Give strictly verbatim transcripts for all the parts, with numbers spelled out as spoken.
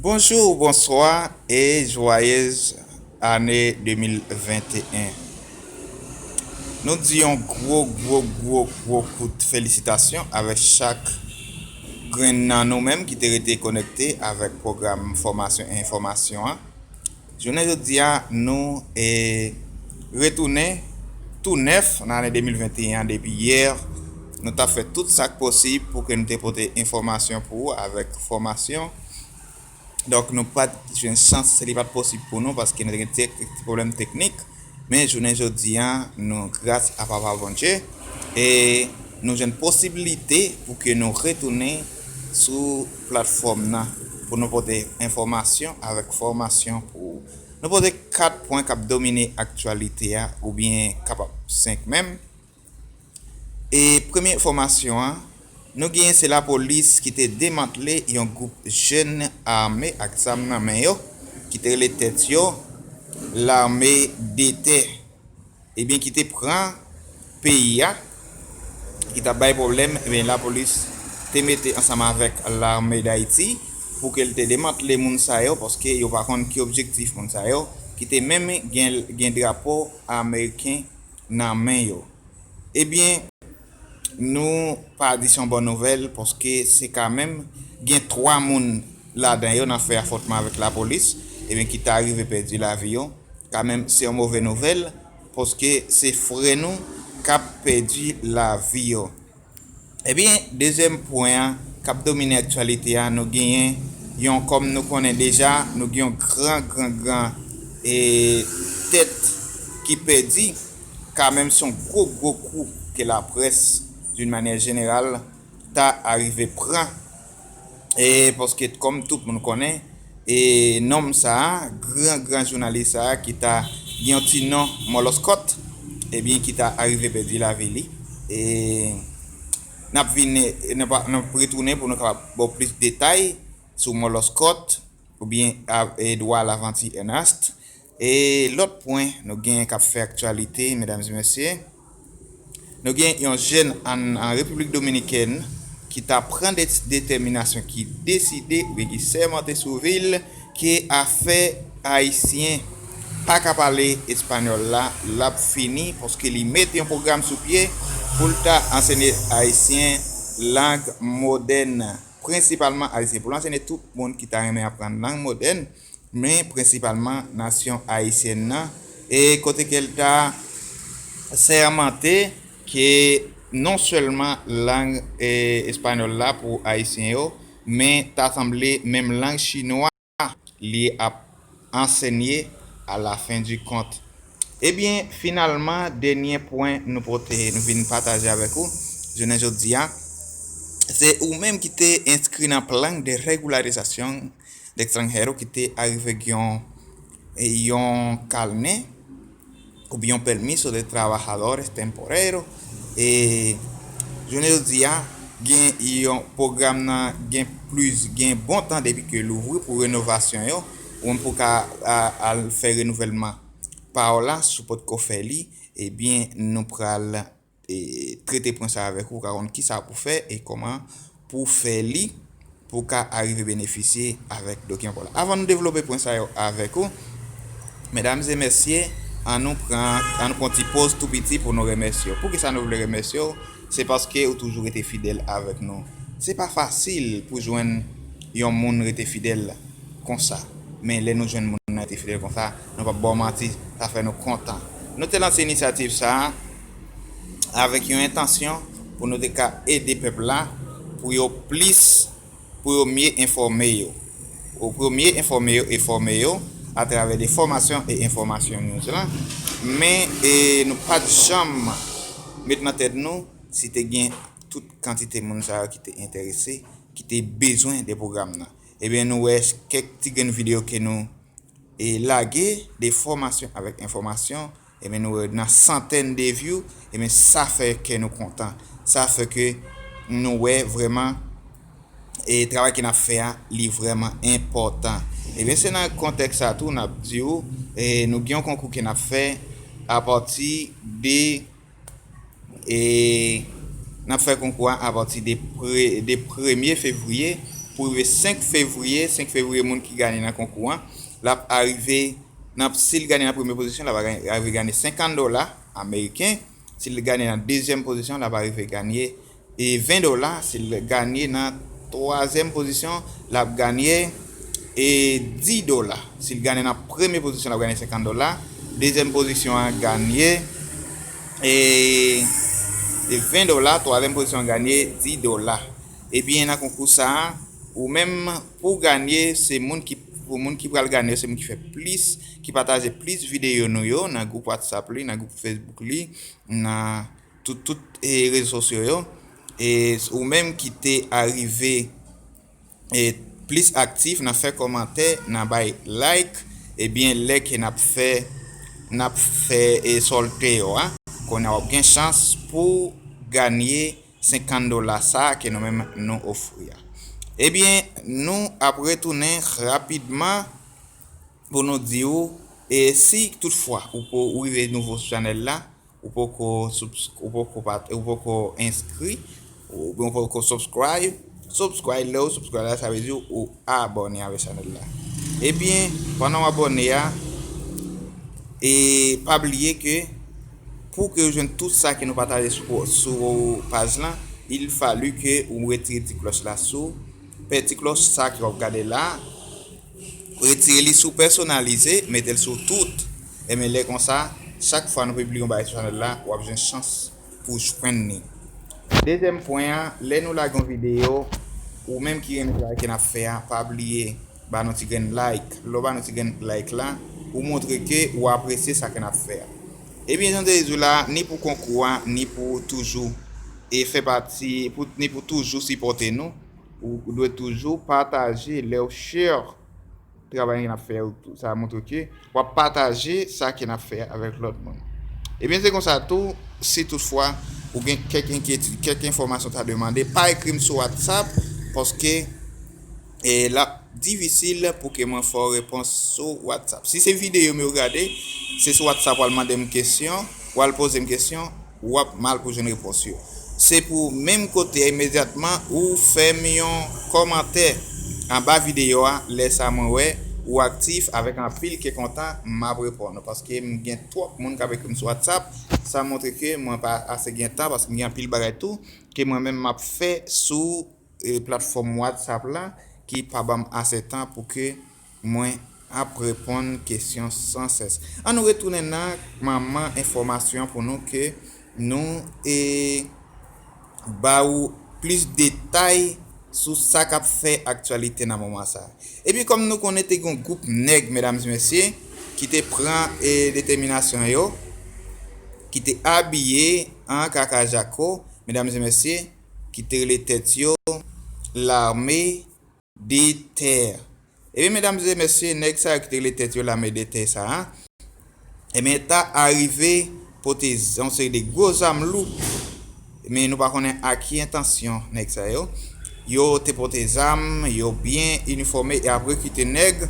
Bonjou, bonswa e jwayez ane de mil venteyen. Nou di yon gwo, gwo, gwo, gwo kout felisitasyon avèk chak grenn nan nou menm ki te rete konekte avèk pwogram fòmasyon e enfòmasyon an. Jounen jodi a, nou e, retounen tou nèf nan ane de mil venteyen an depi yè. Nou t ap fè tout sa k posib pou ke nou te pote enfòmasyon pou ou avèk fòmasyon. Donk, nou pa t jwenn chans, li pa t posib pou nou paske nou te gen ti, ti pwoblèm teknik. Men jounen jodi a, nou, gras a Papa Bondye, e nou jwenn posiblite pou ke nou retounen sou platfòm nan pou nou pote enfòmasyon avèk fòmasyon pou ou. Nou pote kat pwen k ap domine aktyalite a, oubyen kapab senk menm. E premye enfòmasyon an, nou genyen se lapolis ki te demantle yon gwoup jèn ame ak zam nan men yo, ki te rele tèt yo Lame de Tè. Ebyen, ki te pran peyi a, ki t ap bay pwoblèm, ebyen, lapolis te mete ansanm avèk Lame d Ayiti pou ke l te demantle moun sa yo, paske yo pa konn ki objektif moun sa yo, ki te menm gen, gen drapo ameriken nan men yo. Ebyen, nou pa di se yon bon nouvèl, paske se kanmenm gen twa moun ladan yo nan fè afwontman avèk lapolis, ebyen, ki ta rive pèdi lavi yo. Kanmenm, se yon move nouvèl, paske se frè nou k ap pèdi lavi yo. Ebyen, dezyèm pwen an k ap domine aktyalite a, nou genyen yon, kòm nou konnen deja, nou gen yon gran, gran, gran, e, tèt ki pèdi, kanmenm se yon gwo, gwo kou ke laprès, d'une manière générale, ta arive pran. E paske, kòm tout moun konnen, e nonm sa a, gran, gran jounalis sa a, ki ta gen yon ti non Mòlòskòt, ebyen, ki ta arive pèdi lavi li. E n ap vin, n ap, n ap retounen pou nou kapab ba w plis detay sou Mòlòskòt, oubyen a, Edouard Laventure Ernast. E lòt pwen nou genyen k ap fè aktyalite, medam e mesye, nou gen yon jèn an, an Repiblik Dominikèn ki ta pran de, detèminasyon, ki deside, oubyen ki sèmante sou vi l, ke afè ayisyen pa ka pale espanyòl la, l ap fini, paske li mete yon pwogram sou pye pou l ta ansenye ayisyen lang modèn, prensipalman ayisyen, pou l ansenye tout moun ki ta renmen aprann lang modèn, men prensipalman nasyon ayisyèn nan, e kote ke l ta sèmante ke non sèlman lang, e, espanyòl la pou ayisyen yo, men ta sanble menm lang chinwa li ap ansenye à la fin du compte. Ebyen, finalman, dènye pwen nou pote, nou vin pataje avèk ou jounen jodi a, se ou menm ki te enskri nan Plan de Regularización de Extranjeros, ki te arive gen yon, yon kalnè oubyen yon permiso de trabajadores temporeros. E jounen jodi a, gen yon pwogram nan, gen plis, gen bon tan depi ke l ouvri pou renovasyon yo, ou menm pou ka a, al fè renouvèlman pa w la, si w potko fè li, ebyen, nou pral, e, trete pwen sa avèk ou, ou ka konn kisa pou fè e kòman pou fè li, pou ka arive benefisye avèk dokiman pa w la. Avan nou devlope pwen sa yo avèk ou, medam e mesye, an nou pran, an nou pran ti poz tou piti pou nou remèsye w. Poukisa nou vle remèsye w? Se paske ou toujou rete fidèl avèk nou. Se pa fasil pou jwenn yon moun rete fidèl konsa. Men lè nou jwenn moun nan rete fidèl konsa, nou p ap ba w manti, sa fè nou kontan. Nou te lanse inisyativ sa a avèk yon entansyon pou nou te ka ede pèp la pou yo plis, pou yo mye enfòme yo. Pou yo mye enfòme yo e fòme yo atravè de fòmasyon e enfòmasyon news lan. Men, e, nou pa t janm met nan tèt nou si te gen tout kantite moun sa yo ki te enterese, ki te bezwen de pwogram nan. Ebyen, nou wè kèk ti grenn videyo ke nou, e, lage de fòmasyon avèk enfòmasyon, ebyen, nou wè nan santèn de view, ebyen, sa fè kè nou kontan. Sa fè ke nou wè vrèman, e, travay ke n ap fè a, li vrèman enpòtan. Ebyen, se nan kontèks sa tou, n ap di w, e, nou gen yon konkou ke n ap fè apati de E n ap fè konkou a apati de pre-, de premye fevriye pou rive senk fevriye. Senk fevriye, moun ki ganye nan konkou an, l ap arive nan, si l ganye nan premye pozisyon, l ap arive ganye senkant dola ameriken. Si l ganye nan dezyèm pozisyon, l ap arive ganye e ven dola. Si l ganye nan twazyèm pozisyon, l ap ganye e dis dola. Si l ganye nan premye pozisyon, l ap ganye senkant dola. Dezyèm pozisyon an ganye e, e ven dola. Twazyèm pozisyon an ganye dis dola. Ebyen, nan konkou sa a, ou menm, pou ganye, se moun ki, pou moun ki pral ganye, se moun ki fè plis, ki pataje plis videyo nou yo nan gwoup WhatsApp li, nan gwoup Facebook li, nan tout, tout, e, rezo sosyo yo. E ou menm ki te arive, e, plis aktif nan fè kòmantè, nan bay like, ebyen, lè ke n ap fè, n ap fè, e, sòlte yo a, kounye a w ap gen chans pou ganye senkant dola sa a ke nou menm nou ofri a. Ebyen, nou ap retounen rapidman pou nou di w, e si toutfwa ou po, ou rive nouvo sou chanèl la, ou poko subs-, ou poko pat-, ou poko enskri, oubyen ou poko subscribe, subscribe, lè ou subscribe la, sa vle di ou abòne avèk chanèl la. Ebyen, pandan w abòne a, e pa bliye ke pou ke ou jwenn tout sa ke nou pataje sou, sou paj lan, il fallu ke ou retire ti klòch la sou, pè ti klòch sa ke w ap gade la, retire li sou pèsonalize, mete l sou tout. Ebyen, lè konsa, chak fwa nou pibliye yon bagay sou chanèl la, w ap jwenn chans pou jwenn ni. Dezyèm pwen an, lè nou lage yon videyo, ou menm ki renmen travay ke n ap fè a, pa bliye ba nou ti grenn like. Lè w ba nou ti grenn like la, ou montre ke ou apresye sa ke n ap fè a. Ebyen, jan m te di w la, ni pou konkou a, ni pou toujou e fè pati, pou, ni pou toujou sipòte nou, ou, ou dwe toujou pataje lè w share travay ke n ap fè yo tou. Sa montre ke w ap pataje sa ke n ap fè avèk lòt moun. Ebyen, se konsa tou, si toutfwa ou gen kèk enkyetid, kèk enfòmasyon w ta demande, pa ekri m sou WhatsApp, paske, e, l ap difisil pou ke mwen fè w repons sou WhatsApp. Si se videyo m yo gade, se sou WhatsApp w al mande m kesyon, w al poze m kesyon, w ap mal pou jwenn repons yo. Se pou menm kote a imedyatman ou fè m yon kòmantè anba videyo a, lè sa mwen wè ou aktif avèk anpil kè kontan, m ap reponn ou, paske m gen twòp moun k ap ekri m sou WhatsApp, sa montre ke mwen pa ase gen tan, paske m gen anpil bagay tou ke mwen menm m ap fè sou, e, platfòm WhatsApp la, ki pa ban m ase tan pou ke mwen ap reponn kesyon san sès. Ann nou retounen nan manman enfòmasyon pou nou ke nou, e, ba ou plis detay sou sa k ap fè aktyalite nan moman sa a. Epi kòm nou konnen te gen yon gwoup nèg, medam e mesye, ki te pran, e, detèminasyon yo, ki te abiye an kaka jako, medam e mesye, ki te rele tèt yo Lame de Tè. Ebyen, medam e mesye, nèg sa yo ki te rele tèt yo Lame de Tè sa a, ebyen, ta arive pote z-, yon seri de gwo zam lou. Men nou pa konnen a ki entansyon nèg sa yo. Yo te pote zam, yo byen inifòme e ap rekrite nèg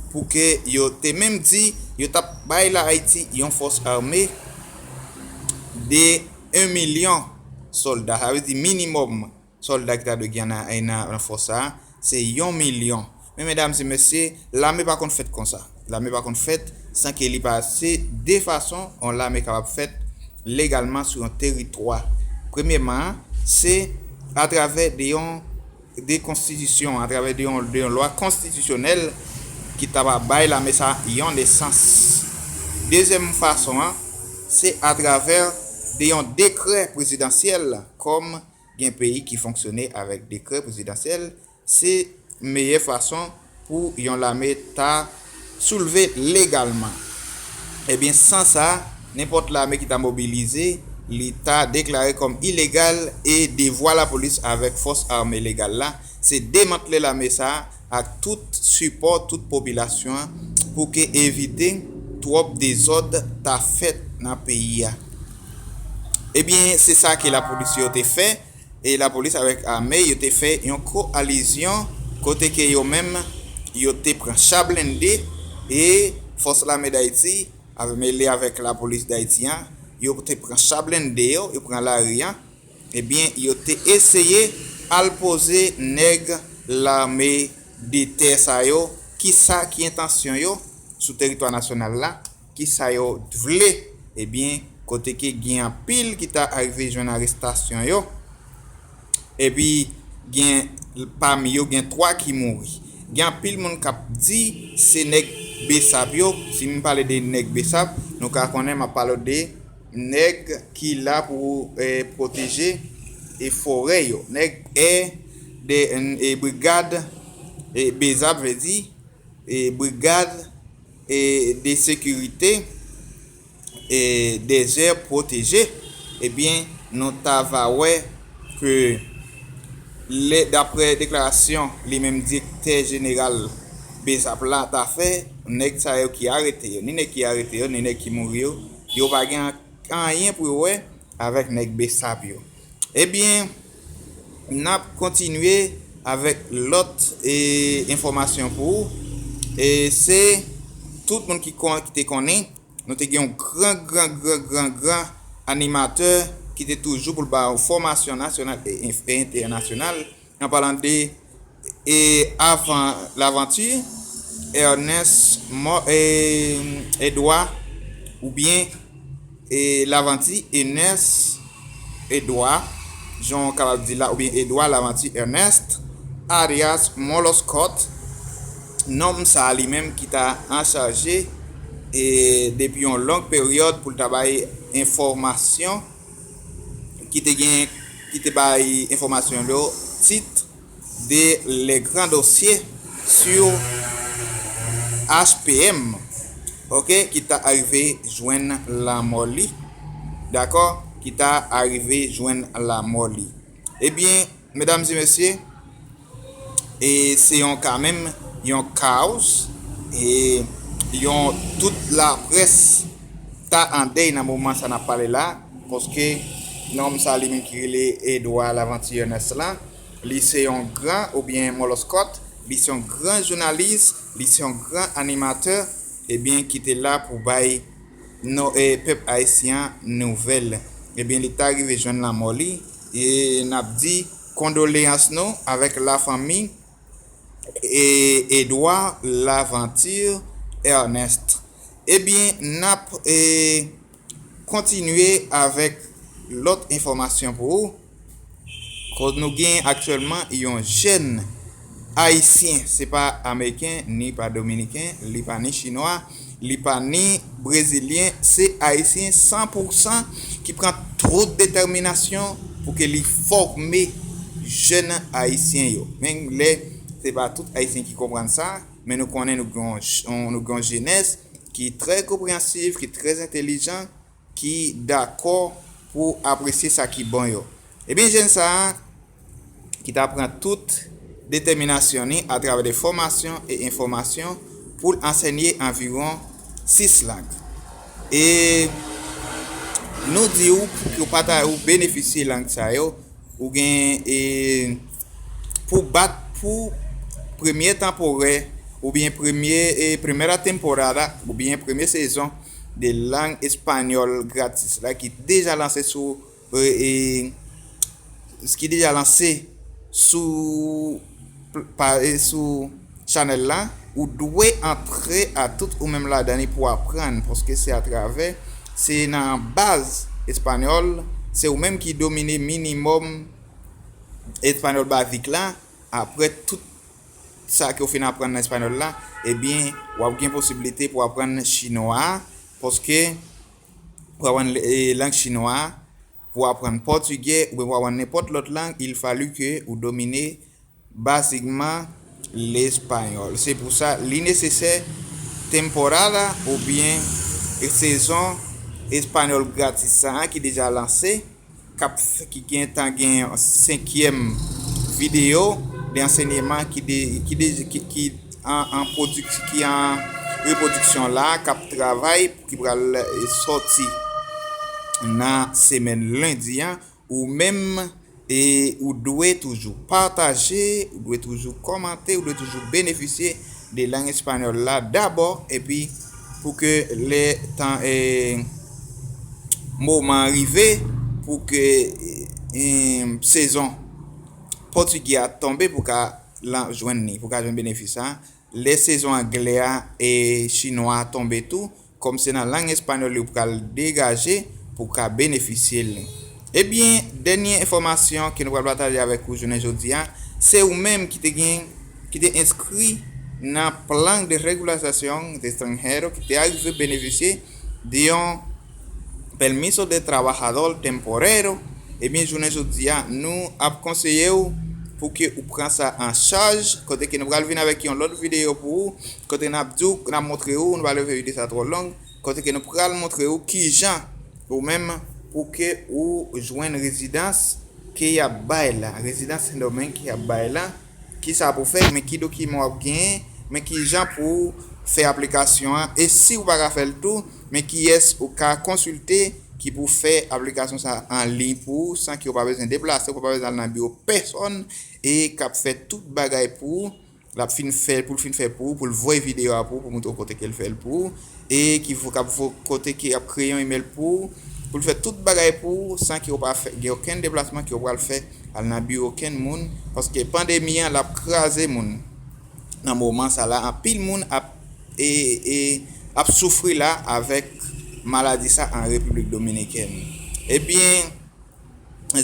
pou ke yo te menm di yo t ap bay la Ayiti yon fòs ame de yon milyon sòlda. Sa vle di minimòm sòlda ki ta dwe gen nan, nan, nan fòs sa a, se yon milyon. Men, medam e mesye, lame pa konn fèt konsa. Lame pa konn fèt san ke li pase de fason yon lame kapab fèt legalman sou yon teritwa. Premyèman, se atravè de yon, de konstitisyon, atravè de yon, de yon lwa konstitisyonèl ki ta va bay lame sa a yon nesans. Dezyèm fason an, se atravè de yon dekrè prezidansyèl, kòm gen peyi ki fonksyone avèk dekrè prezidansyèl, se meyè fason pou yon lame ta soulve legalman. Ebyen, san sa, nenpòt lame ki ta mobilize, li ta deklare kòm ilegal e devwa lapolis avèk fòs ame legal la, se demantle lame sa a ak tout sipò tout popilasyon an pou ke evite twòp dezòd ta fèt nan peyi a. Ebyen, se sa ke lapolis yo te fè, e lapolis avèk ame yo te fè yon koalizyon kote ke yo menm, yo te pran cha blende e fòs lame Dayiti, avè-, mele avèk lapolis Dayiti an, yo te pran cha blende yo, yo pran lari an, ebyen, yo te eseye al poze nèg lame de tè sa yo, kisa ki entansyon yo sou teritwa nasyonal la, kisa yo vle, ebyen, kote ke gen anpil ki ta arive jwenn arestasyon yo, epi gen, pami yo gen twa ki mouri. Gen anpil moun k ap di se nèg Besap yo. Si m pale de nèg Besap, nou ka konnen m ap pale de nèg ki la pou, eh, pwoteje, eh, forè yo. Nèg e de, eh, brigad, eh, Besap vle di, eh, brigad, eh, de sekirite, eh, dezè pwoteje. Ebyen, nou ta va wè ke lè, daprè deklarasyon li menm direktè jeneral Besap la ta fè, nèg sa yo ki arete yo, ni nèg ki arete yo, ni nèg ki mouri yo, yo pa gen anyen pou yo wè avèk nèg Besap yo. Ebyen, n ap kontinye avèk lòt, e, enfòmasyon pou ou. E se tout moun ki kon-, ki te konnen, nou te gen yon gran, gran, gran, gran, gran animatè ki te toujou pou l ba yon fòmasyon nasyonal e enf-, e entènasyonal, an palan de, e, avan Lavanti, Ernest Mo-, e, Edouard, oubyen, e, Lavanti Ernest Edouard, jan w kapab di la, oubyen Edouard Lavanti Ernest, alias Moloskot, nonm sa a li menm ki ta anchaje, e, depi yon long peryòd pou l ta bay enfòmasyon, ki te gen, ki te bay enfòmasyon yo, tit de les grands dossiers sur H P M, ok, ki ta arive jwenn lanmò li, dakò, ki ta arive jwenn lanmò li. Ebyen, medam e mesye, e se yon kanmenm, yon kaos, e yon tout laprès ta an dèy nan moman sa n ap pale la, paske nonm sa li menm ki rele Edouard Lavanti Ernest la, li se yon gran, oubyen Moloskot, li se yon gran jounalis, li se yon gran animatè, ebyen, ki te la pou bay non, e, pèp ayisyen an nouvèl. Ebyen, li ta rive jwenn lanmò li, e n ap di kondoleyans nou avèk lafanmi, e, Edouard Lavanti Ernest. Ebyen, n ap, e, kontinye avèk lòt enfòmasyon pou ou. Koz nou gen aktyèlman yon jèn ayisyen, se pa ameriken, ni pa dominiken, li pa ni chinwa, li pa ni brezilyen, se ayisyen san pou san ki pran tout detèminasyon pou ke li fòme jèn ayisyen yo. Menm lè se pa tout ayisyen ki konprann sa, men nou konnen nou gen yon j-, nou gen yon jenès ki trè konpreyansiv, ki trè entèlijan, ki dakò pou apresye sa ki bon yo. Ebyen, jèn sa a, ki ta pran tout detèminasyon li atravè de fòmasyon e enfòmasyon pou l ansèye anviwon sis lang. E nou di w pou ke w pa ta, ou benefisye lang sa yo, ou gen, e, pou bat pou premye tanporè, oubyen premye, e, primera temporada, oubyen premye sezon de lang espanyòl gratis la ki deja lanse sou, e, e, ki deja lanse sou pl-, pa, e, sou chanèl la, ou dwe antre a tout ou menm ladan li pou aprann, paske se atravè, se nan baz espanyòl, se ou menm ki domine minimòm espanyòl bazik la, apre tout sa ke w fin aprann nan espanyòl la, ebyen, w ap gen posiblite pou aprann chinwa a, paske pou aprann, e, lang chinwa a, pou aprann pòtigè, oubyen pou aprann nenpòt lòt lang, il fallu que ou domine basikman lespanyòl. Se pou sa, li nesesè temporada oubyen sezon espanyòl gratis sa a ki deja lanse, k ap f-, ki gentan gen yon senkyèm videyo de ansèyman ki de, ki de, ki, ki an, an pwodik-, ki an repwodiksyon la, k ap travay, ki pral, e, sòti nan semèn lendi an, ou menm, e, ou dwe toujou pataje, ou dwe toujou kòmante, ou dwe toujou benefisye de lang espanyòl la dabò, epi pou ke lè tan, e, moman an rive, pou ke, e, sezon pòtigè a tonbe, pou ka lan jwenn li, pou w ka jwenn benefis sa. Lè sezon anglè a e chinwa a tonbe tou, kòm se nan lang espanyòl li ou pral degaje pou w ka benefisye li. Ebyen, dènye enfòmasyon ke nou pral pataje avèk ou jounen jodi a, se ou menm ki te gen, ki te enskri nan Plan de Regularización de Extranjero, ki te arive benefisye de yon permiso de trabajador temporero, ebyen, jounen jodi a, nou ap konseye w pou ke ou pran sa an chaj, kote ke nou pral vin avèk yon lòt videyo pou ou, kote n ap di w, n ap montre w, nou pa leve videyo sa twò long, kote ke nou pral montre w kijan ou menm pou ke ou jwenn rezidans ke y ap bay la, rezidans Sendomeng ke y ap bay la, kisa pou fè, men ki dokiman w ap genyen, men kijan pou w fè aplikasyon an, e si w pa ka fè l tou, men kiyès ou ka konsilte ki pou fè aplikasyon sa an liy pou ou, san ke w pa bezwen deplase, ou pa bezwen al nan biwo pèsòn, e k ap fè tout bagay pou ou, l ap fin fè, pou l fin fè pou ou, pou l voye videyo a pou ou, pou montre w kote ke l fè l pou ou, e ki vo-, k ap vo-, kote ke ap kreye yon imèl pou ou, pou l fè tout bagay pou ou, san ke w pa fè, gen okenn deplasman ke w pral fè, al nan biwo okenn moun, paske pandemi an, l ap kraze moun. Nan moman sa la, anpil moun ap, e, e, ap soufri la avèk maladi sa an Repiblik Dominikèn. Ebyen,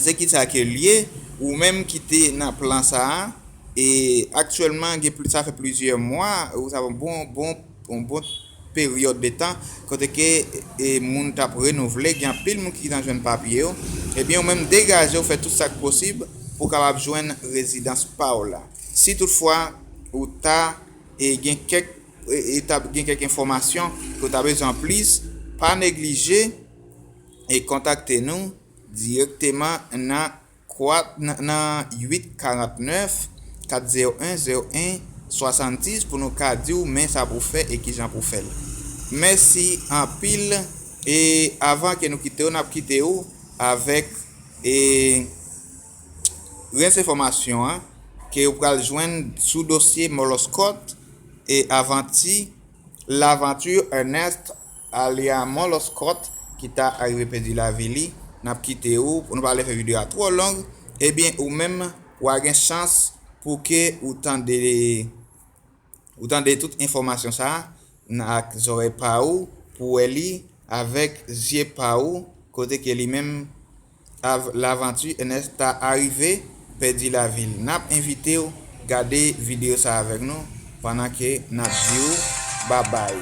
se kisa ke l ye, ou menm ki te nan plan sa a, e aktyèlman, gen pli, sa fè plizyè mwa, ou sa fè yon bon, bon, yon bon peryòd de tan, kote ke, e, moun t ap renouvle, gen anpil moun ki gentan jwenn papye yo, ebyen, ou menm degaje w, fè tout sa k posib pou w kapab jwenn rezidans pa w la. Si toutfwa ou ta, e, gen kèk, e, e, ta gen kèk enfòmasyon ke w ta bezwen anplis, pa neglije e kontakte nou dirèkteman nan kwa-, nan, nan uit karant nèf, kat zewo en, zewo en, swasanndiz pou nou ka di w men sa pou w fè e kijan pou w fè l. Mèsi anpil, e avan ke nou kite w, n ap kite w avèk, e, rès enfòmasyon an ke w pral jwenn sou dosye Moloskot e avanti Lavanti Ernest alya Moloskot ki ta arive pèdi lavi li. N ap kite w, pou nou pa lè fè videyo a twò long. Ebyen, ou menm, w a gen chans pou ke ou tande, ou tande tout enfòmasyon sa a, n-, ak zòrèy pa ou, pou wè li avèk zye pa ou, kote ke li menm av-, lavanti Ernest ta arive pèdi lavi l. N ap envite w gade videyo sa avèk nou pandan ke n ap di w babay.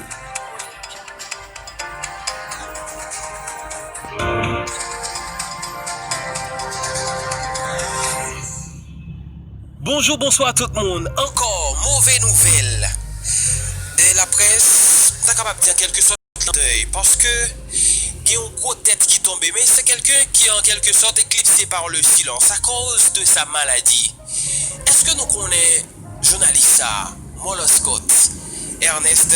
Bonjou, bonswa tout moun. Ankò, move nouvèl. E laprès, ta kapab di an kèlke sòt, dèy, paske gen yon gwo tèt ki tonbe, men se kèlken ki an kèlke sòt éclipsé par le silence à cause de sa maladie. Èske nou konnen jounalis sa, Moloskot Ernest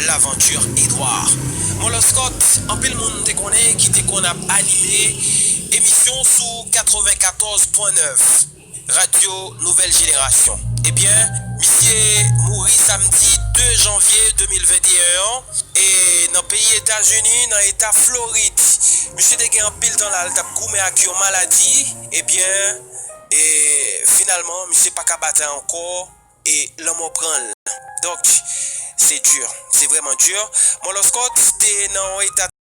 Laventure Edouard? Moloskot, anpil moun te konnen ki te konn ap anime emisyon sou katrevenkatòz pwen nèf. Radyo Nouvèl Jenerasyon. Ebyen, misye mouri samdi de janvye de mil venteyen an, e nan peyi Etazini, nan eta Florid. Misye te gen anpil tan la, l t ap goumen ak yon maladi. Ebyen, e finalman, misye pa ka batay ankò, e lanmò pran l. Donk, se di, se vrèman di. Moloskot te nan yon eta